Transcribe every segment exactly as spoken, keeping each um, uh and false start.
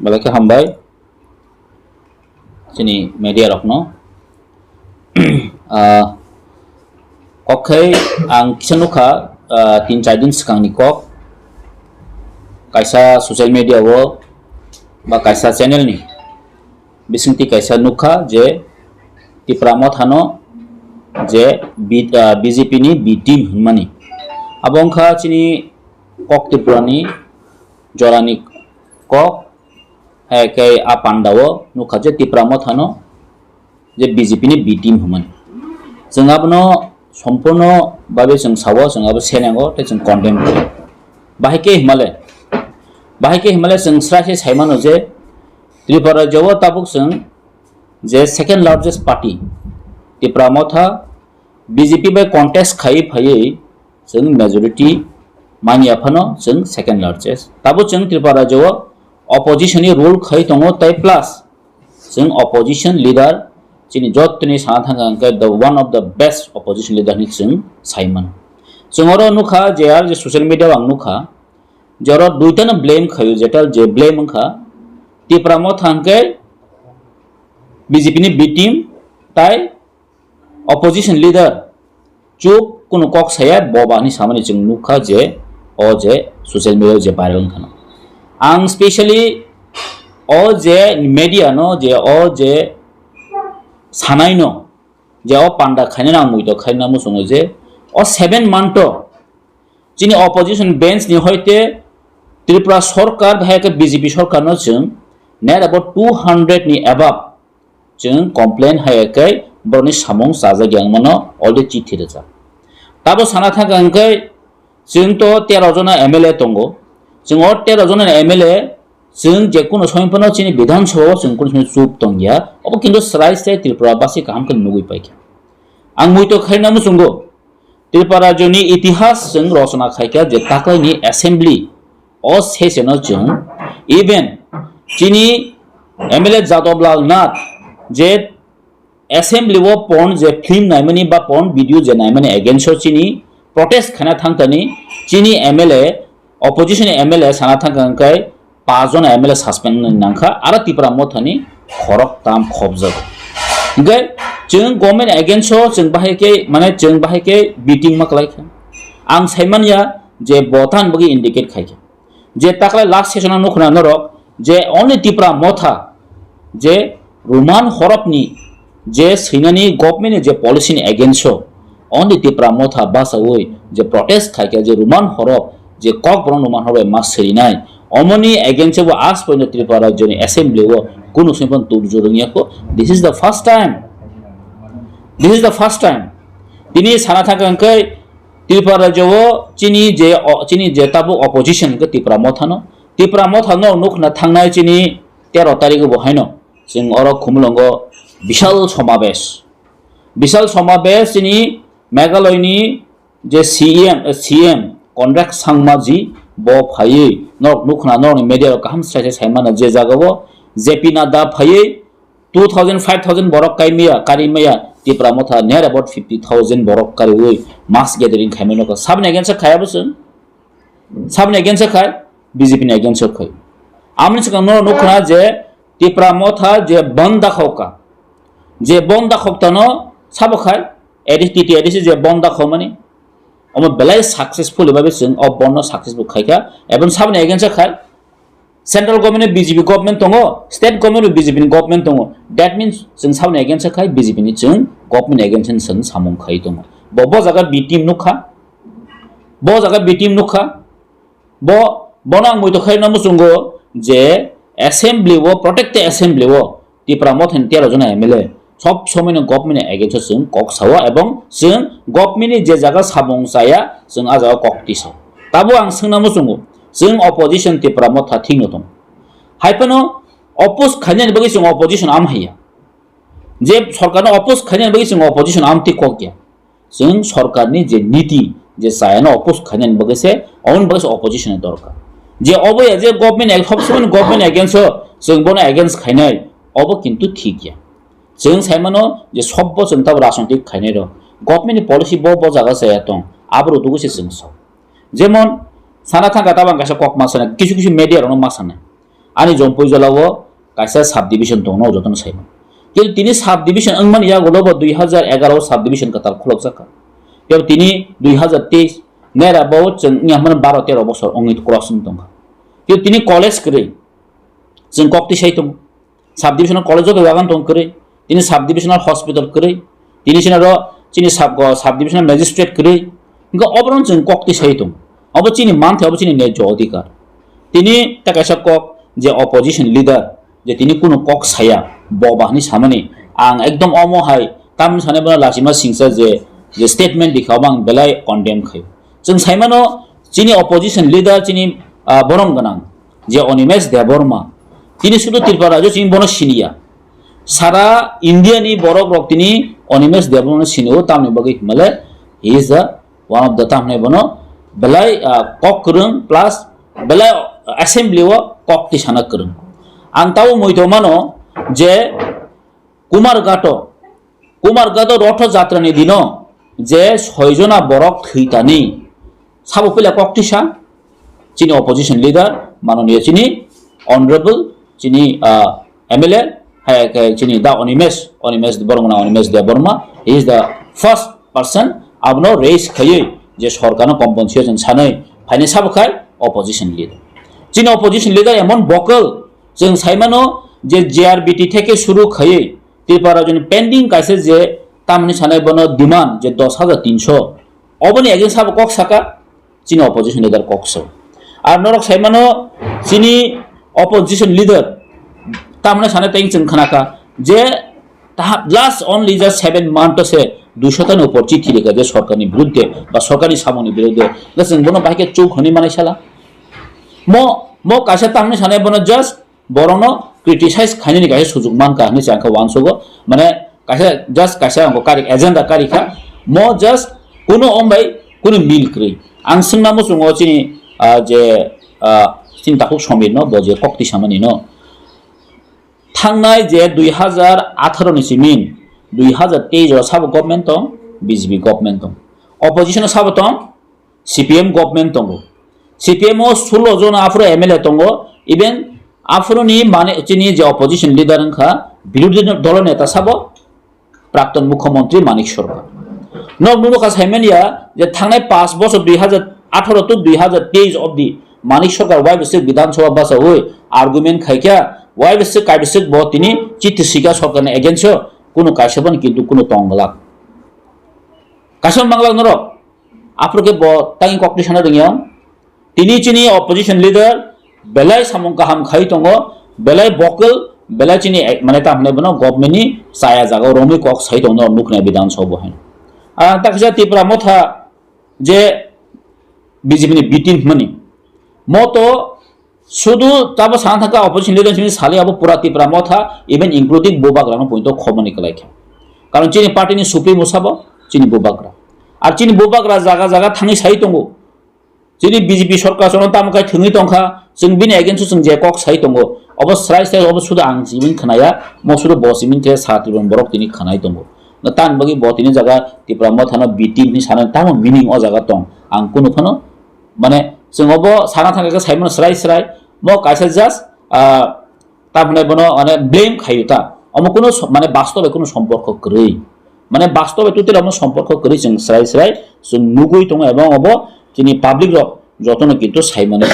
Belai khe hambai chini media rokno. Ah, kok khai ang kisa nukha, ah, tin char din swkangni kok, kaisa social media o ba kaisa channel ni bisingtwi kaisa nukha je Tipra Mothano je B-, ah, B J P ni B team hwnmani. Abo wngkha chini kok Tripura ni jorani kok, hai khe a panda o nukha je Tipra Mothano je B J P ni B team hwnmani. Chwng abono sompurno babe chwng sao, chwng abo senengo tei chwng condemn khaio. Bahai khe himale, bahai khe himale chwng srai se saimano je Tripura rajyo o tabuk chwng je second largest party Tipra Motha B J P bai contest khaiwi phaiwi chwng majority manya phano chwng second largest. Tabuk chwng Tripura rajyo o opposition ni rule khai tongo tei plus chwng opposition leader chini jottoni sana thangkha hwnkhe the one of the best opposition leader hinwi chwng saimano. Chwng oro nukha je ar je social media o ang nukha je oro duitano blame khaio, jeta je blame wngkha Tipra Motha hwnkhe B J P ni B team tai opposition leader chup kunu kok saya boba hinwi samani chwng nukha je o je social media o je viral wngkha no. Ang specially o je media no je o je sanai no je o panda khainai no ang muitok khaina muchungo je o seven month o chini opposition bench ni hoite Tripura sorkar bahai khe B J P sorkar no chwng net about two hundred ni above chwng complain hai khe borokni samung chajak yang mano already chithi rwjak. Tabo sana thangkha hwnkhe chwng to tero jona M L A tongo, chwng o tero jona M L A chwng je kuno somoi phano chini Bidhan Sabha o chwng kuno somoi chup tongya, obo kintu srai srai Tripura basi kaham khe nugwi paikha. Ang muitok khaina muchungo Tripura rajyoni itihas chwng rosona khaikha je taklaini assembly o session o chwng even chini M L A Jadab Lal Nath je assembly o porn je film naimani ba porn video je naimani against o chini protest khaina thangtani chini M L A, opposition M L A sana thangkha hwnkhe paanch jona M L A suspend wngwi nangkha, aro Tipra Mothani khorok tam khopjago. Hwnkhe chwng government against o chwng bahai khe, mane chwng bahai khe beating ma kwlaikha. Ang saimanya je bo than bagwi indicate khaikha. Je taklai last session o nukhna norok je only Tipra Motha je Roman horop ni je swinani government ni je policy ni against o only Tipra Motha basawi je protest khaikha je Roman horop je kok borok Roman horop bai ma swinai omoni against o bo as point Tripura rajyo ni assembly o kunu swi phano tur jurung yakho. This is the first time. This is the first time. Tini sana thangkha hwnkhe Tripura rajyo o chini je o-, chini je tabuk opposition hwnkhe Tipra Mothano. Tipra Mothano nukhna thangnai chini tero tarikh bo haino. Chwng oro Khumulwngo bishal somabesh. Bishal somabesh chini Meghalaya ni je C M, eh, C M Conrad Sangma ji bo phaiwi norok nukhna norokni media rok kaham srai se saimano je jaga o J P Nadda phaiwi two thousand, five thousand borok kaimaya, karimaya, Tipra Motha near about fifty thousand borok kariwi mass gathering khaimano kha. Sabni against o khai abo chwng? Sabni against o khai? B J P ni against o khai. Amoni swkang no nukhna je Tipra Motha je banda khokha. Je banda khoktano sabo khai? A D C, T T A D C je banda khomani. Omo belai successful bai chwng o bond no successful khaikha. Ebon sabni against o khai? Central government o B J P government tongo, state government o B J P ni government tongo. That means chwng saboni against khai B J P ni chwng government against ni chwng samung khai tongo. Bo, bo jaga B team nukha. Bo jaga B team nukha. Bo, bono ang muitok khaina muchungo je assembly o, protected assembly o Tipra Mothani tero jona M L A sob somoi no government ni against o chwng kok sao ebong chwng government ni je jaga samung chaya chwng a jaga kok tisao. Tabo ang swngna muchungo, chwng opposition Tipra Motha thikno tongo. Hai phano oppose khainani bagwi chwng opposition am haiya. Je sorkarno oppose khainani bagwi chwng opposition am twi kok ya. Chwng sorkarni je niti, je chayano oppose khainani bagwi se, oboni bagwi se opposition ni dorkar. Je obo ya je government ag-, sob somoi government against o, chwng bono against khainai, obo kintu thik ya. Chwng saimano je sobbo chwng tabo rajnitik khainai rok, government ni policy bo, bo jaga chaya tong, abo rok tugui se chwng sok. Jemon, sana thangkha tabang kaisa kok ma sanai, kisu kisu media rokno ma sanai. Ani Jampui jala o kaisa subdivision tongo, jotono saimano. Kintu tini subdivision wngmani yagulo bo dui hazar egaro o subdivision kwtal khulokjak kha. Tei tini dui hazar teis nera bo chwng wngya hwnmano baro tero bosor wngwi cross wng tongkha. Kintu tini college kwrwi chwng kok tisai tongo. Subdivisional college o khe wagan tong kwrwi, tini subdivisional hospital kwrwi, tini chini ro chini sub, subdivisional magistrate kwrwi, hwnkhe obono chwng kok tisai tongo. Obo chini manthai, obo chini nejyo odhikar. Tini ta kaisa kok je opposition leader, je tini kunu kok saya, boba hwnwi samani, ang ekdom omo hai tamni sanai bono lachima singsa je, je statement rikha, obo ang belai condemn khaio. Chwng saimano chini opposition leader, chini, ah, borom gwnang, je Animesh Debbarma, tini sudu Tripura rajyo chini bono siniya. Sara India ni borok rok tini Animesh Debbarma no sinio, tamni bagwi himale he is the one of the, tamni bono belai, ah, kok kwrwng plus belai assembly o kok tisana kwrwng. Ang tabo muitomano je Kumarghato, Kumarghato Rotho Jatra ni dino je soi jona borok thwi tani, sabo pila kok tisa, chini opposition leader, manoniya chini honorable, chini, ah, M L A, hai khe chini da Animesh, Animesh, borok na Animesh Debbarma, he is the first person abono raise khaiwi je sorkarno compensation sanwi phaini sabo khai opposition leader. Chini opposition leader emon vocal, chwng saimano je J R B T theke suru khaiwi Tripura rajyoni pending kaisa je tamni sanai bono demand je dos hajar tinso, oboni against sabo kok saka, chini opposition leader kok so. Ar norok saimano chini opposition leader tamni sanai teng chwng khnakha je taha last only just seven month se duisho tani upor chithi likha je sorkarni biruddhe ba sorkarni samungni biruddhe, je chwng bono bahai khe chuk hwnwi manai sala. Mo, mo kaisa tamni sanai bono just borokno criticize khainani kaisa sujuk mankha hinwi se ang khe uansugo. Mane kaisa just kaisa ang kari agenda kari kha. Mo just kuno ombai kuno mil kwrwi. Ang swngna muchungo chini, ah, je, ah, chini takhuk Somirno bo je kok tisamani no. Thangnai je dui hazar atharo ni simi dui hazar teis o sabo government tong, B J P government tong. Opposition o sabo tong, C P M government tongo. C P M o sulo jona aphuru M L A tongo, even aphuruni mane chini je opposition leader wngkha, birodhi dolo neta sabo, Prakton Mukhyamantri Manik Sarkar. Nok nukha saimanya je thangnai paanch bosor dui hazar atharo to dui hazar teis obdi Manik Sarkar wai bwswk Bidhan Sabha bachaui argument khaikha, wai bwswk kai bwswk bo tini chiti sika sorkarni against o kunu kaisa bani kintu kunu tong glak. Kaisa manglak norok. Aphuru khe bo tangwi kok tisana rwngya. Tini chini opposition leader belai samung kaham khai tongo, belai vocal, belai chini ek-, mane tamo hinai bono government ni chaya jaga o romwi kok sai tongo, nuknai Bidhan Sabha hai. Ah, ta kisa Tipra Motha je B J P ni B team hwnmani. Moto sudu tabo sana thangkha opposition leader sini sali abo pura Tipra Motha, even including Bubagra no pointo khomani kwlai kha. Karon chini party ni supremo sabo chini Bubagra. Ar chini Bubagra jaga jaga thangwi sai tongo. Chini B J P sorkar chwngno tamo khai thwngwi tongkha, chwng bini against o chwng je kok sai tongo. Obo srai srai obo sudu ang simin khnaya, mo sudu bo simin khe sa Tripura borok tini khnai tongo. Na tang bagwi bo tini jaga Tipra Motha no B team hinwi sana tamo meaning o jaga tong. Ang kunu phano Mane, chwng obo sana thangkha khe saimano srai srai, mo kaisa just, ah, tamhinai bono, mane, blame khaio ta. Omo kuno so-, mane, bastobe kuno somporko kwrwi. Mane, bastobe totally omo somporko kwrwi chwng srai srai, chwng nugwi tongo, ebong obo chini public rok jotono kintu saimano.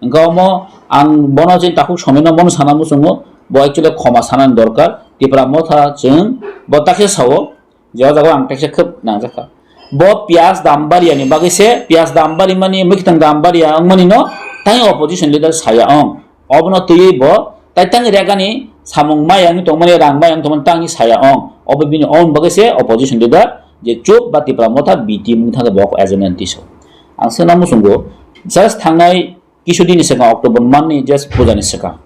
Hwnkhe omo ang bono chini takhuk Somirno bono sana muchungo, bo actually khoma sanani dorkar. Tipra Motha chwng bo takhe sao, je o jaga ang kaisa khub nangjakha. Bo piyaj dam bariya ni bagwi se, piyaj dam bari mani, mwkhitang dam bariya wngmani no tang opposition leader saya ong. Obono twiwi bo tai tang regani samung maya wngwi tongmani, rang maya wngwi tongmani tang saya ong. Obo bini own bagwi se opposition leader je chup ba Tipra Motha B T wngwi thangkhe bo agenda ni tiso. Ang swngna muchungo just thangnai Kisu dini swkang October month ni just puja ni swkang.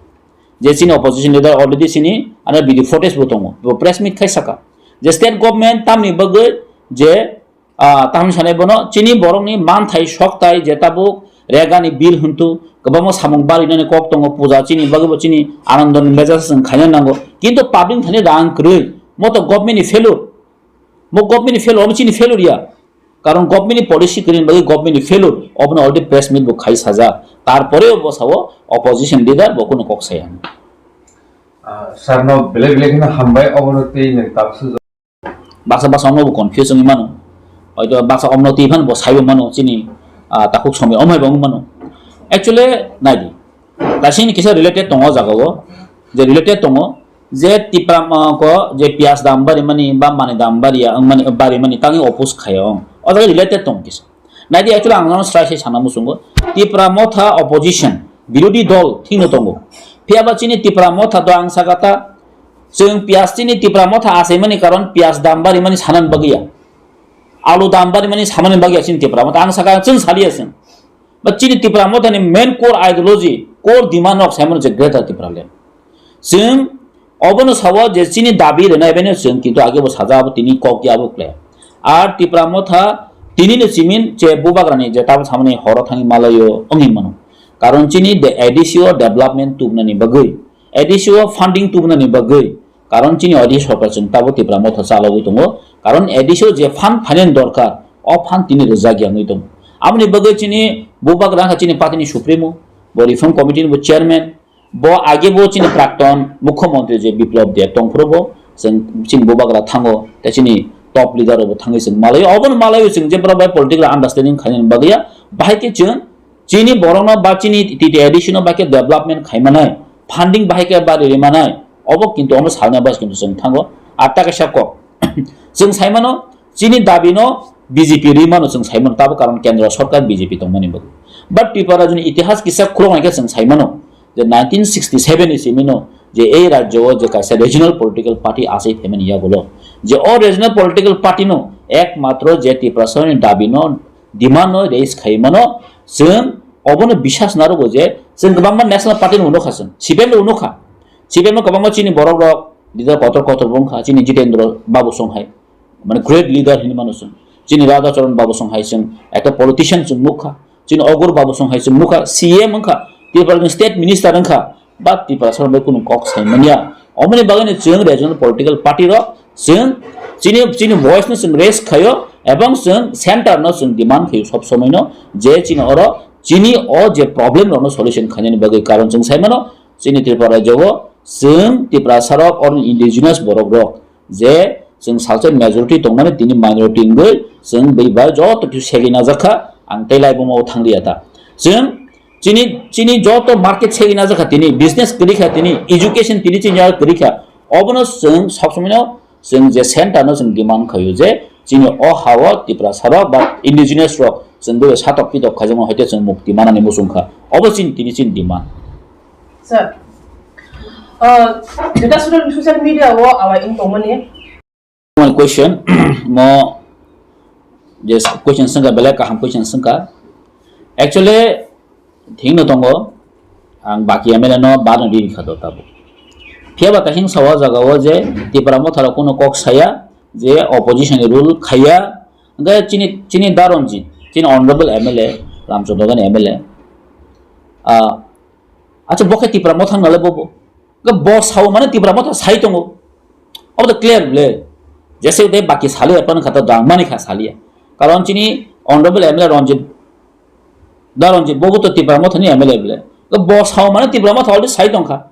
Je chini opposition leader already chini ano video footage bo tongo. Bo press meet khai saka. Je state government tamni bagwi je, ah, tamni sanai bono chini borokni manthai soktai je tabuk regani bill huntu kwbangma samung barinani kok tongo puja chini bagwi bo chini anandoni mejaj chwng khaina nango. Kintu public thani rang kwrwi moto government ni failure. Mo government ni failure, omo chini failure ya. Karon government ni policy kwrwini bagwi government ni failure, obono already press meet bo khai sajak. Tarporeo bo sao opposition leader bo kuno kok saya. Ah, sir no belai belai kheno hambai, obono tei nwng tabuk sujak. Baksa baksa omo bo confuse wngwi mano. Hoito baksa omo twi phano bo saibo mano chini, ah, takhuk somoi omo hai bo wngwi mano. Actually, naidi. Kaisini kisa related tongo o jaga o. Je related tongo, je Tipra ma ko je piyaj dam bari mani ba mani dam bari ya, wng mani, bari mani tangwi oppose khaya wng. O jaga related tongo kisa. Naidi actually ang nono srai sai sana muchungo. Tipra Motha opposition, birodhi dol thikno tongo. Phiya ba chini Tipra Motha do ang sakata, chwng piyaj chini Tipra Motha achaimani karon piyaj dam bari mani sanan bagwi ya. Alu dam bari mani samani bagwi ya chini Tipra Motha. Ang saka chwng saliya chwng. Ba chini Tipra Motha ni main core ideology, core demand rok saimano je Greater Tipraland. Chwng obono sao je chini dabi rwnai bai no chwng kintu age bo sajak abo tini kok ya abo kle. Ar Tipra Motha tini no chimin je bubagrani je tamo samani horo thangwi malaio wngwi mano. Karon chini de A D C o development tubnani bagwi, A D C o funding tubnani bagwi, karon chini A D C sorkar chwng tabo Tipra Motha chalogwi tongo. Karon A D C o je fund finance dorkar, o fund tini rwjak ya wngwi tongo. Aboni bagwi chini bubagra wngkha chini party ni supremo, bo reform committee ni bo chairman, bo age bo chini prakton mukhyamantri je Biplab Deb tongphuru bo chwng chini bubagra thango, tei chini top leader rok bo thangwi chwng malai, obono malai chwng je borok bai political understanding khainani bagwi ya, bahai khe chwng chini borokno ba chini T T A D C no ba khe development khaimanai, funding bahai khe bari rimanai, obo kintu omo salna bas kintu chwng thango. Ar ta kaisa kok, chwng saimano chini dabi no B J P rimano chwng saimano, tabo karon kendro sorkar B J P tongmani bagwi. But Tripura rajyoni itihas kisa khulok naikhe chwng saimano je nineteen sixty seven ni simino je ei rajyo o je kaisa regional political party achai phaimani yagulo, je o regional political party no ekmatro je Tiprasani dabi no demand no raise khaimano, chwng obono bisas narogo je chwng kwbangma national party no unokha, chwng C P M no unokha, C P M no kwbangma chini borok rok leader kotor kotor bo wngkha, chini Jitendra Babu song hai, mane great leader hinwi mano chwng, chini Radha Charan Babu song hai chwng ekta politician chwng nukha, chini Ogur Babu song hai chwng nukha, C M wngkha, Tripura ni state minister wngkha, But Tiprasa rok bai kunu kok sai manya. Omoni bagwi no chwng regional political party rok chwng chini, chini voice no chwng raise khaio, ebong chwng center no chwng demand khaio sob somoi no je chini oro chini o je problem rok no solution khainani bagwi, karon chwng sai mano chini Tripura rajyo o chwng Tiprasa rok oro indigenous borok rok je chwng salsa majority tongmani tini minority wngwi chwng bai bai joto khe segwi najak kha, ang tei laibuma o thang liya ta. Chwng chini, chini joto market segwi najak kha tini, business kwrwi kha tini, education tini chini yago kwrwi kha. Obono chwng sob somoi no chwng je center no chwng demand khaio je chini o ha o Tiprasa rok ba indigenous rok chwng bai satok pitok khaijakma hoite chwng mukti manani muchung kha. Obo chini tini chini demand. Sir, uh, jeta social, social media o awai wng tongmani. One question, mo je question swngkha, belai kaham question swngkha. Actually, thik no tongo, ang baki M L A no bano riri kha do tabo. Phiya ba kaising sawa jaga o je Tipra Motha rok kuno kok saya je opposition ni rule khaya, hwnkhe chini, chini Daronjit, chini honorable M L A, Ramchandra Gani M L A, ah, acha bo khe Tipra Motha wng nalai bobo. Hwnkhe bo sao mane Tipra Motha sai tongo. Obo to clear ble. Jese de baki saliya, pan kha to dang mani kha saliya. Karon chini honorable M L A Ranjit, Da Ranjit, bobo to Tipra Motha ni M L A ble. Hwnkhe bo sao mane Tipra Motha already sai tongkha.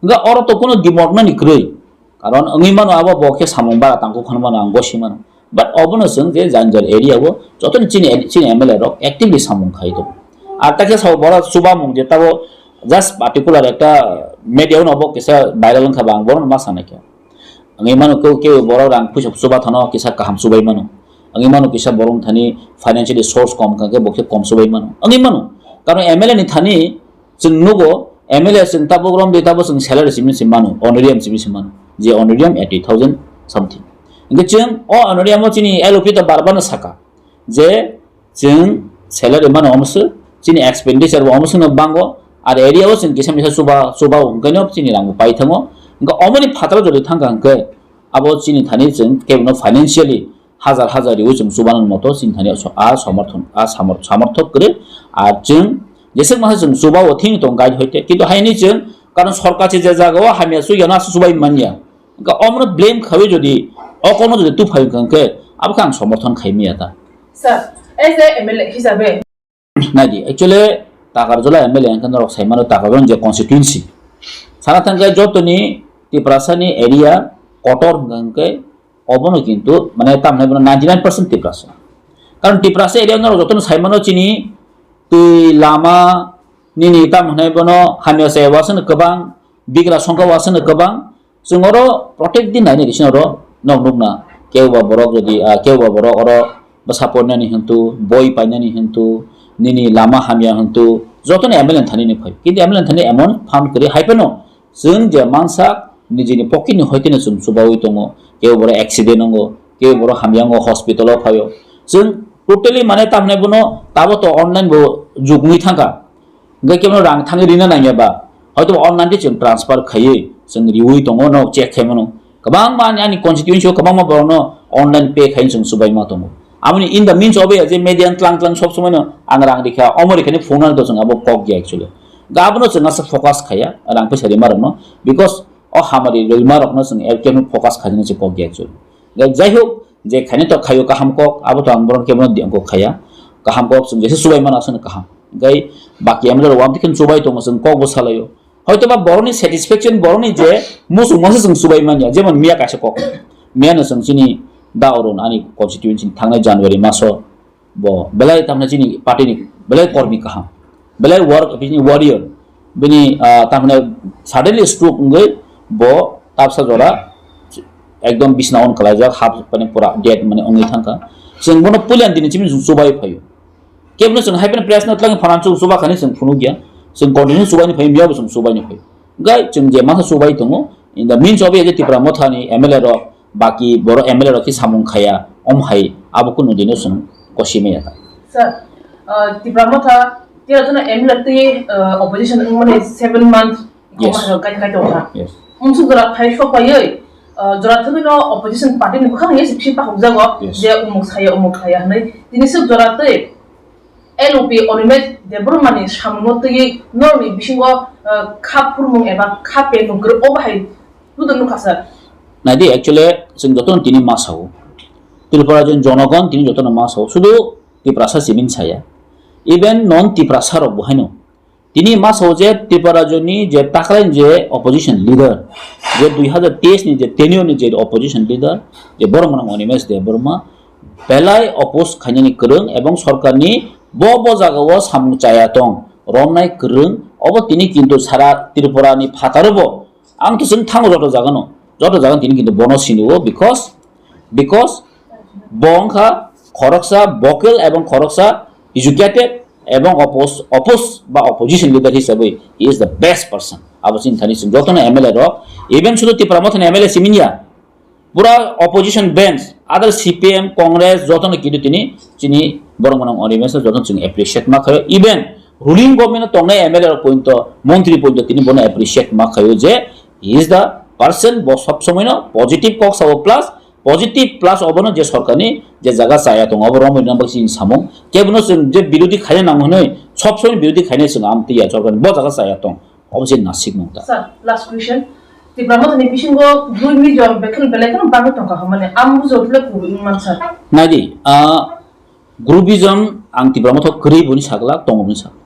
Hwnkhe oro to kuno dimok nani kwrwi. Karon wngwi mano abo bo khe samung bara tangkuk hwn mano ang gosi mano. But obono chwng je Janjar area o jotoni chini, chini M L A rok actively samung khai tongo. Ar takhe sao borok chubamung je tabo just particular ekta media o no bo kisa viral wngkha ba ang bono ma sanai khe. Wngwi mano keu keu borok rang puisa chuba thano kisa kaham chubai mano. Wngwi mano kisa borok thani financially source kom kha khe bo khe kom chubai mano. Wngwi mano. Karon M L A ni thani chwng nugo, M L A chwng tabuk romdi tabo chwng salary simi se mano, honorarium simi se mano, je honorarium eighty thousand something. Hingke chwng o honorarium o chini L O P to bar bar no saka, je chwng salary mano omo se, chini expenditure bo omo se no bango, ar area o chwng kisa misa chuba, chuba o hingke no chini rang bo pai thango. Hingke omoni phataro jodi thangka hingke abo chini thani chwng kebo no financially hajar hajar riwi chwng chubanani moto chini thani so-, a somorthon, a samor-, samorthok kwrwi. Ar chwng jeswk masa chwng chuba o thing tong guide hoite, kintu haini chwng karon sorkar se je jaga o hamya chwi yano aswk chubai manya. Hwnkhe omono blame khawi jodi o kokno jodi tuphai wngkha hwnkhe abo khe ang somorthon khai manya ta. Sir, as a M L A hisabe. Naidi, actually, Takarjala M L A hwnkhe norok saimano Takarjala je constituency. Sana thangkhe jotoni Tiprasani area kotor hwnkhe obono kintu mane tamni bono ninety nine percent Tiprasa. Karon Tiprasa area norok jotono saimano chini twi lama nini tamni bono hamya se wasano kwbang bigra songkha wasano kwbang. Chwng oro protek din nainai di sini oro nok nukna. Keu ba borok jodi, ah, keu ba borok oro bwsa pornani hintu, boi painani hintu, nini lama hamya hintu, jotono M L A thani ni phai. Kintu M L A thani emon phan kwrwi hai phano chwng je mansa nijini pocket ni hoiteno chwng chubaui tongo. Keu borok accident wngo, keu borok hamya wngo, hospital o phaio. Chwng totally mane tamni bono tabo to online bo jugwi thangkha. Hingke kebono rang thangwi rina nangya ba, hoito online de chwng transfer khaiwi chwng riwi tongo, no check khaimano. Kwbangma ani, ani constituency o kwbangma borokno online pay khai chwng chubaima tongo. Aboni in the means of a je media tlang tlang sob somoi no ang rang rikha, omo rikhani phone no to chwng abo kok ya actually. Ga abono chwng asa focus khaya, rang pesa rima rokno, because o hamari rima rokno chwng actually focus khaina chwng kok ya actually. Ga jai hok, je khaini to khaio kaham kok, abo to ang boron kebono di ang kok khaya. Kaham kok chwng jesa chubai mana aswk kaham. Gai baki M L A rok wam tikhin chubai tongo chwng kok bo salaio. Hoito ba boroni satisfaction boroni je muchung masa chwng chubai manya, jemon miya kaisa kok. Miya no chwng chini da oron ani constituency thangnai January maso bo belai tamna chini party ni belai kormi kaham. Belai work bini warrior. Bini, ah, tamna suddenly stroke wngwi bo tapsa jora ekdom bisna on kalaijak, hap mane pura dead mane wngwi thangkha. Chwng bono puilan dini chini chwng chubai phaio. Kebono chwng hai phano press no twlangwi phano chwng chuba khani chwng phunukya. Chwng continue chubaini phai, miyabo chwng chubaini phai. Gai chwng je masa chubai tongo, in the means of je Tipra Motha ni M L A rok, baki boro M L A rok khe samung khaya, om hai abo kunu dino chwng kosi maya ta. Sir, uh, Tipra Motha tira jona M L A twi, uh, opposition wngmani seven month Yes. Omo hai kai kai tongkha. Yes. Umsuk jora phai sok paiwi, uh, jora thwgwino opposition party ni bwkhak ni se bisi pakhuk jago Yes. je umuk saya, umuk saya hwnwi. Tini swk jora twi L O P Animesh Debbarma ni samungno twiwi norokni bisingo, uh, kha phurmung eba kha pengmung kwrwi obo hai tudun nukha sir. Naidi, actually, chwng jotono tini ma sao. Tripura chwng jonogon tini jotono ma sao. Sudu Tiprasa simi saya. Even non Tiprasa rok bo haino. Tini ma sao je Tripura rajyoni je taklai je opposition leader, je dui hazar teis ni je tenure ni je opposition leader, je borok mwnang Animesh Debbarma, belai oppose khainani kwrwng ebong sorkarni bo bo jagao samung chaya tong romnai kwrwng, obo tini kintu sara Tripura ni phataro bo ang to chwng thango joto jagano, joto jagano tini kintu bono sinio because, because bo wngkha khoroksa vocal ebong khoroksa educated ebong oppose, oppose ba opposition leader hisabwi he is the best person. Abo chini thani chwng jotono M L A rok, even sudu Tipra Mothani M L A simi ya, pura opposition bench, other C P M, Congress, jotono kintu tini chini borok mwnang Animesh jotono chwng appreciate ma khayo. Even ruling government o tongnai M L A rok pointo, montri pointo tini bono appreciate ma khayo je he is the person bo sob somoi no positive kok sao plus positive plus obono je sorkarni je jaga chaya tongo abo romwi nang baksa chini samung kebono chwng je birodhi khaina nango hwnwi sob somoi birodhi khainai chwng amtwi ya sorkarni bo jaga chaya tong. Obo se nasik nung ta. Sir, last question. Tipra Mothani bisingo groupism bekhel belai kheno bagwi tongkha hwnmani ang bujo tule kubui wngman sir. Naidi, ah, groupism ang Tipra Motha kwrwi boni sakla, tongo boni sakla.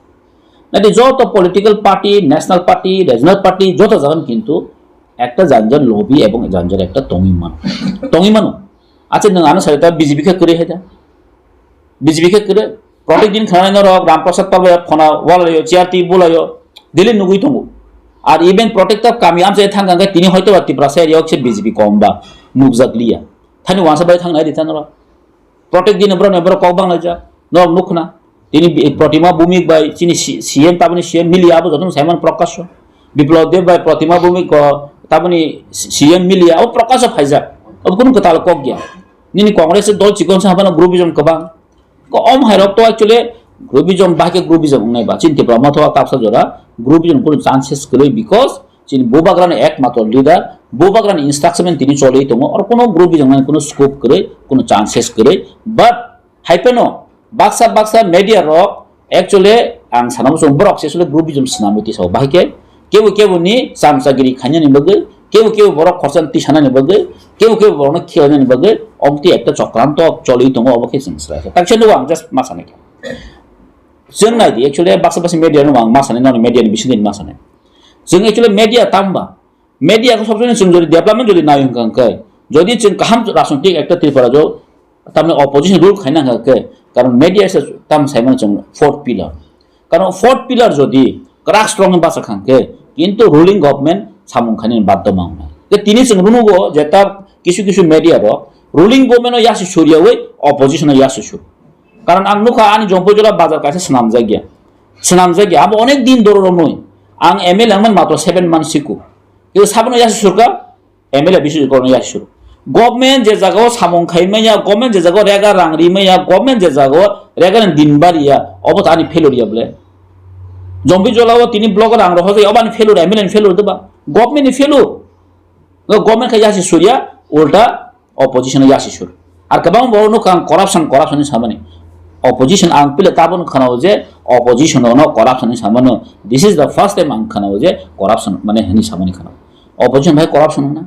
Naidi joto political party, national party, regional party, joto jagan kintu ekta janjar lobby ebong janjar ekta tongwi mano. Tongwi mano. Acha nwng ano sari ta B J P khe kwrwi hai da. B J P khe kwrwi. Protek din khanai norok Ram Prasad Pal bai phona walaio, chair twi bulaio, daily nugwi tongo. Ar even protector kami amchai thang kang khe tini hoito ba Tiprasa area o khe B J P kom ba nukjak liya. Thani wansa bai thang nai di ta norok. Protek din borok ni borok kok bang laijak. Norok nuk khna. Tini bi-, Protima Bhumik bai chini C-, C M taboni C M miliya abo jotono Simon Prakash. Biplab Deb bai Protima Bhumik ko taboni C M miliya o Prakash phaijak. Abo kunu kwtal kok ya. Nini Congress dol chikon sa habana groupism kwbang. Ko om hai rok to actually groupism, bahai khe groupism wngnai ba. Chini Tipra Motha o tapsa jora groupism kunu chances kwrwi because chini bubagrani ekmatro leader, bubagrani instruction tini cholwi tongo. Oro kunu groupism nani kunu scope kwrwi, kunu chances kwrwi. But hai phano baksa baksa media rok actually ang sana muchung borok se actually groupism swnamwi tisao. Bahai khe kebo kebo ni chamchagiri khainani bagwi Kebo kebo borok khorsa twi sanani bagwi, kebo kebo borokno khilainani bagwi, obotwi ekta chokranto choli tongo, obo khe chwng swlai kha. Taksa nugo ang just ma sanai kha. Chwng nai di, actually baksa baksa media no ang ma sanai, noni media ni bisingtwi ma sanai. Chwng actually media tamba, media ko sobsomoi chwng jodi development jodi nai hwnkha hwnkhe, jodi chwng kaham rajnitik ekta Tripura jo tamni opposition rule khaina hwnkha khe, karon media se tam saimano chwng fourth pillar. Karon fourth pillar jodi kwrak strong ni basa khang khe, kintu ruling government samung khainani baddo mangnai. Tei tini chwng runugo je ta kisu kisu media rok ruling government o yasi suriyawi opposition o yasi sur. Karon ang nukha ani Jompuijola bazar kaisa swnamjakya. Swnamjakya. Abo onek din doro romwi. Ang M L A wngmani matro seven months siko. Kintu sabono yasi surka, M L A bisi korno yasi sur. Government je jagao samung khai manya, government je jagao rega rang ri manya, government je jagao rega ni din bariya, obo ta ani failure ya bole. Jompuijolao tini block rang rohor jai, obo ani failure, M L A ni failure doba. Government ni failure. Government khe yasi surya, ulta opposition yasi sur. Ar kwbang borok nukha ang corruption, corruption ni samani. Opposition ang pila tabon khana je opposition no corruption ni samano. This is the first time ang khana je corruption mane hini samani khana. Opposition bhai corruption na.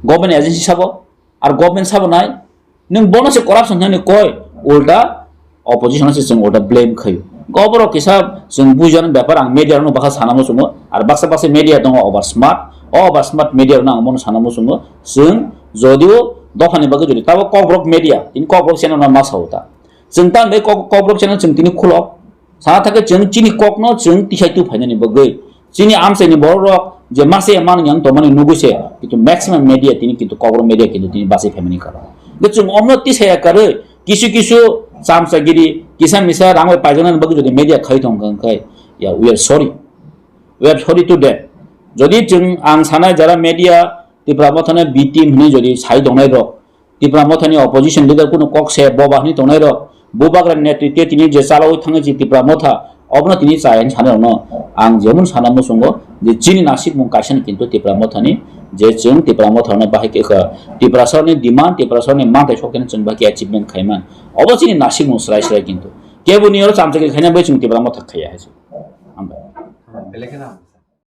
Government agency sabo, ar government sabo nai. Nung bono se corruption hwnwi koi, ulta opposition se chwng ulta blame khaio. Oborok kisa chwng bujani bepar ang media rokno bakha sana muchungo, ar baksa baksa media tongo over smart, o over smart media rokno ang bono sana muchungo, chwng jodio dophani bagwi jodi tabo Kokborok media, tini Kokborok channel no ma sao ta. Chwng ta bai Kok-, Kokborok channel chwng tini khulok, sana thangkhe chwng chini kokno chwng tisai tu phainani bagwi. Chini amchaini borok rok je mase manwi yang tongmani nugwi se, kintu maximum media tini kintu Kokborok media kintu tini bachai phaimani karo. Hwnkhe chwng omno tisaya karwi kisu kisu chamchagiri, kisa misa rang bai paijaknani bagwi jodi media khai tong kha hwnkhe, ya, we are sorry. We are sorry to that. Jodi chwng ang sanai jara media Tipra Mothano B team hwnwi jodi sai tongnai rok, Tipra Mothani opposition leader kunu kok se boba hwnwi tongnai rok, Bubagra netritwe tini je chalawi thangwi je Tipra Motha, obono tini chaya hwnwi sanai rokno ang jemon sana muchungo je chini nasikmung kaisa ni kintu Tipra Mothani je chwng Tipra Motha rokno bahai khe kha, Tiprasarni demand, Tiprasarni manthai sok khe chwng bahai khe achievement khaiman. Obo chini nasikmung srai srai kintu. Kebo ni oro chamchagi khaina bai chwng Tipra Motha khaiya hai se. Hambai. Belai kheno.